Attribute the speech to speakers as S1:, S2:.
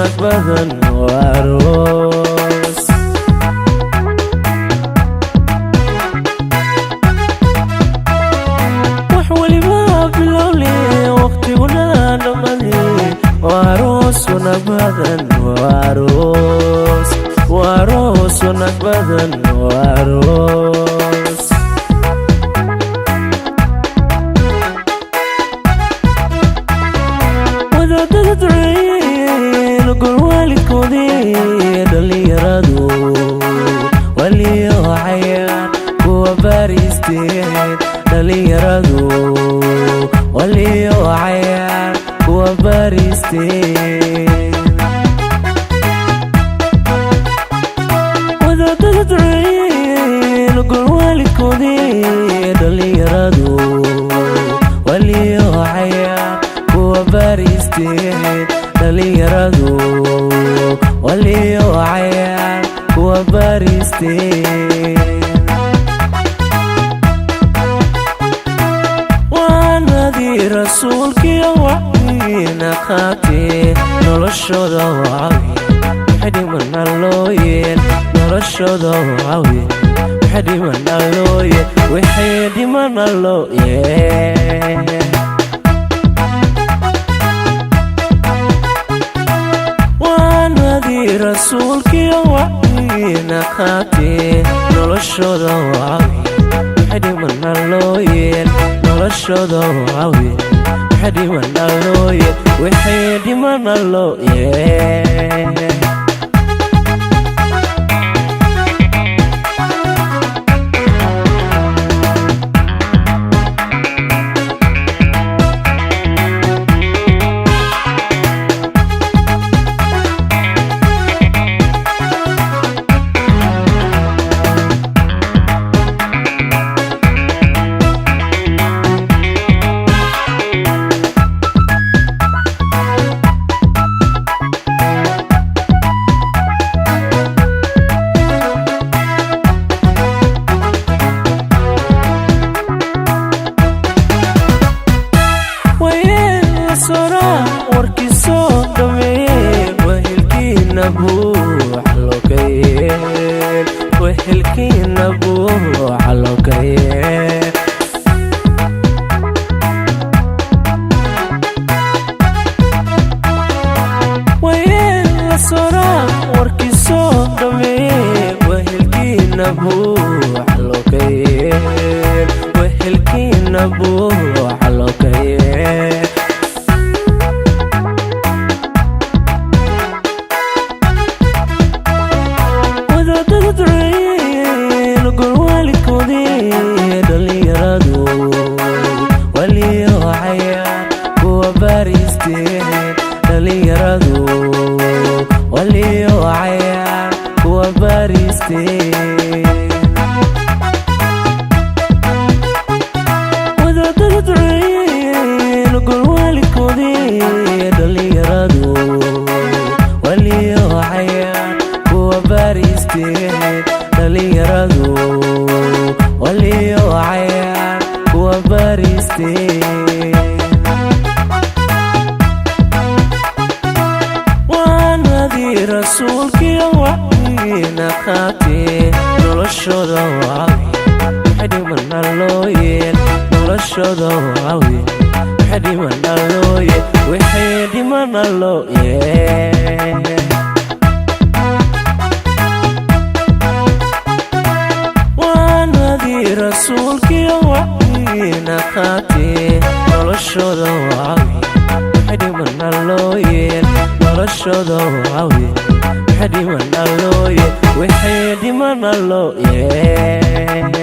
S1: wanaag badan, waa aroos. Wax weliba bilowle, waqtiguna dhammade, waa aroos wanaag badan, waa aroos, waa aroos wanaag badan, waa aroos. Wadaadada duceeyeen, ogol waalidkoodii, dhallinyaradu waliyo cayaar kuwa bariisteen, dhallinyaradu waliyo cayaar kuwa bariisteen. Wadaadada duceeyeen, ogol waalidkoodii, dhallinyaradu waliyo cayaar kuwa bariisteen, dhallinyaradu waliyo cayaar kuwa bariisteen. Waanadii rasuulkiyo wacyiina qaatee, noloshooda wacawi, wixii dhimana loo yeel, noloshooda wacawi, wixii dhimana loo yeel, wixii dhimana loo yeel. Waanadii rasuulkiyo wacyiina qaatee, noloshooda wacawi, wixii dhimana loo yeel, noloshooda wacawi, wixii dhimana loo yeel, wixii dhimana loo yeel. Wayeel sora warkiisoo dhameeye, wehelkiina buuxa loo kayeel, wehelkiina buuxa loo kayeel. Wayeel sora warkiisoo dhameeye, wehelkiina buuxa loo kayeel, wehelkiina buuxa loo kayeel. Wadaadada duceeyeen, ogol waalidkoodii, dhallinyaradu waliyo cayaar kuwa bariisteen, dhallinyaradu waliyo cayaar kuwa bariisteen. Wadaadada duceeyeen, ogol waalidkoodii, dhallinyaradu waliyo cayaar kuwa bariisteen, dhallinyaradu waliyo cayaar kuwa bariisteen. Waanadii rasuulkiyo wacyiina qaatee, noloshooda wacawi, wixii dhimana loo yeel, noloshooda wacawi, wixii dhimana loo yeel, wixii dhimana loo yeel. Waanadii rasuulkiyo wacyiina qaatee, noloshooda wacawi, wixii dhimana loo yeel, noloshooda wacawi, wixii dhimana loo yeel, wixii dhimana loo yeel.